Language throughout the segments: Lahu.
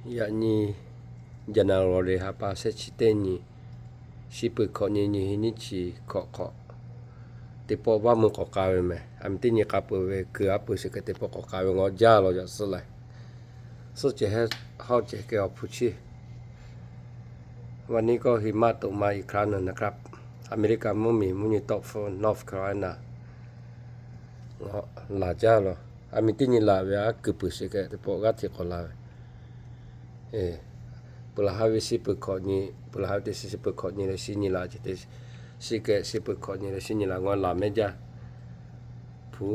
Yaꞈ nyi January ha pa shehˆ chi teˇ nyi, shiˍ peuˬ hkawꞈ nyi nyi hiˉ nyiˇ chi hkawꞈ hk'awꞈ, teˇ pawˆ vaˇ mui k'awꞈ k'a ve mehˬ. A miˍ teˇ nyi k'a peuˬ ve kuiˬ aˉ peuˬ shiˍ kehˬ teˇ pawˆ k'awꞈ k'a ve ngaw jaˇ law yaꞈ suhˉ leh, suhˉ ceh hehˉ hawˉ ceh kehˬ awˬ hpu chi วันนี้ก็หิมะตกมาอีกครั้งหนึ่งนะครับ America mvuhˇ miˬ mvuhˇ nyi tawˆ hpfuhˇ North Carolina laˬ jaˇ law. A miˍ teˇ nyi laˬ ve aˉ kuiˬ peuˬ shiˍ kehˬ teˇ pawˆ g'aˇ hteꞈ k'awꞈ la ve. Peuˬ laˬ ha ve shiˍ peuˬ hkawꞈ nyi, peuˬ laˬ ha ve teˇ shiˍ shiˍ peuˬ hkawꞈ nyi leh shiˍ nyi laˬ ce te, shiˍ kehˬ shiˍ peuˬ hkawꞈ nyi leh shiˍ nyi laˬ ngaw laˬ mehˆ jaˇ. Hpu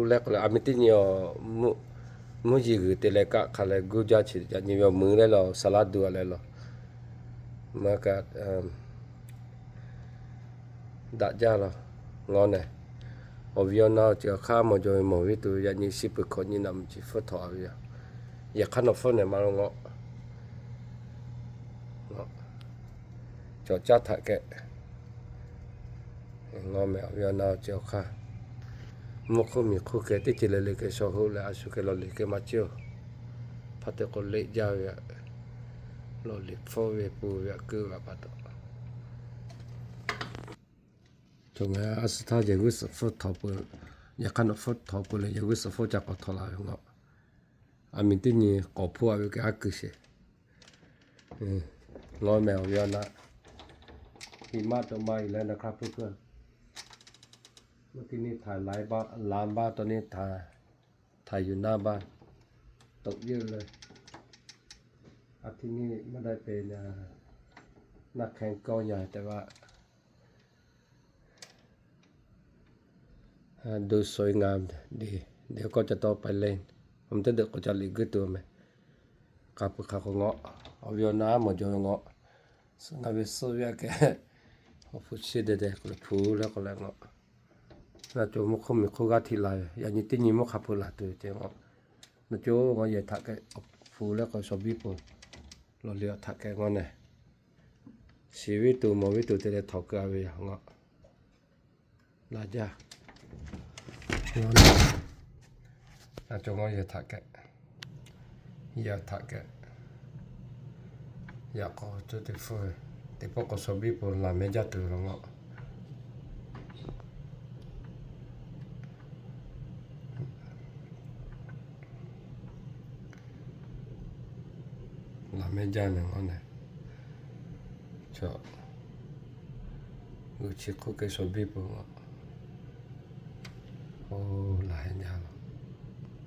leh k'o leh a miˍ teˇ nyi awˬ mvuhˇ yeˬ g'uiˬ te leh kaˆ hk'a leh guˇ jaˇ chi yaꞈ nyi ve awˬ mui leh law saˍ laˇ duˬ a leh law, maˇ kaꞈ daꞈ jaˇ law. Ngaw nehˬ, awˬ viˉ awˬ naˉ awˬ ceuˬ awˬ hk'aˇ mawˬ jaw ve mawˬ viˉ tuˬ yaꞈ nyi shiˍ peuˬ hkawꞈ nyi naꞈ mvuhˇ chi hpfuhˇ htawꞈ a ve yoˬ. Yehˬ hk'aˇ nawˬ hpfuhˇ nehˬ ma lo ngaw, cawˬ caˇ htaꞈ kehˬ ngaw mehˬ awˬ viˉ awˬ naˉ awˬ ceuˬ awˬ hk'aˇ, mvuhˇ hk'oˆ miˬ hk'oˆ kehˬ teˇ ceuˬ le le kehˬ shaw hoˆ leh a shu kehˬ lawˬ liꞈ kehˬ maˇ ciˇ oˬ. Hpaˇ te k'o leˆ jaˇ ve, lawˬ liꞈ hpfuhˇ ve pun ve a keu ve a pa taw, cawˬ ngaˬ a suh htaˇ yehˬ g'uˇ suhˍ hpfuhˇ htawꞈ peuˬ, yehˬ hk'aˇ nawˬ hpfuhˇ htawꞈ peuˬ leh yehˬ g'uˇ suhˍ hpfuhˇ ca k'awꞈ htawꞈ la ve ngaw. A miˍ teˇ nyi k'awꞈ hpfuhˇ a ve kehˬ aˉ kuiˬ sheˍ. Ngaw mehˬ awˬ viˉ awˬ naˉ, hiˍ maˇ tawꞈ ma i leh naˬ hk'aˇ hpfuhˇ hpfuhˇ, mvuhˇ teˇ nyi htaꞈ laˬ baˇ tawˇ neˇ htaꞈ yuˬ naˇ baˇ tawꞈ yeˇ le. A hti nyi maˇ daꞈ te naˇ hk'e kawˇ yaˇ te vaˇ ดูสวยงามดี เดี๋ยวก็จะต้องไปเล่น awˬ meh teˇ deuꞈ k'awꞈ ca liꞈ guˇ tuˬ mehˬ. K'a peuˬ hk'a k'o ngaw, awˬ viˉ awˬ naˉ mawˬ jaw ve ngaw, suhˉ ngaˬ ve suhˉ ve aꞈ kehˬ, awˬ hpu chi deh deh k'o leh hpu leh k'o leh ngaw. Naˬ cawˬ mvuhˇ hk'oˆ miˬ hk'oˆ g'aˇ hteꞈ la ve, yaꞈ nyi teˇ nyi mvuhˇ hk'a peuˬ laˬ tuˬ ve ce ngaw. Naˬ cawˬ ngaw yehˬ htaꞈ kehˬ awˬ hpu leh k'o shaw biˇ peuˬ, lawˬ liꞈ htaꞈ kehˬ ngaw nehˬ, shiˍ viˉ tuˬ mawˬ viˉ tuˬ te leh htawꞈ keu a ve yoˬ ngaw. Laˬ jaˇ. Naˬ cawˬ ngaw yehˬ htaꞈ kehˬ, yehˬ htaꞈ kehˬ, yaꞈ k'aw cuˇ teˇ hpfuhˇ ve, teˇ pawˆ k'o shaw biˇ peuˬ laˬ mehˆ jaˇ tuˬ lo ngaw. Laˬ mehˆ jaˇ nehˬ ngaw nehˬ, chaw g'uˇ chi hk'oˆ kehˬ shaw biˇ peuˬ ngaw. O, laˬ hehˆ jaˇ lo.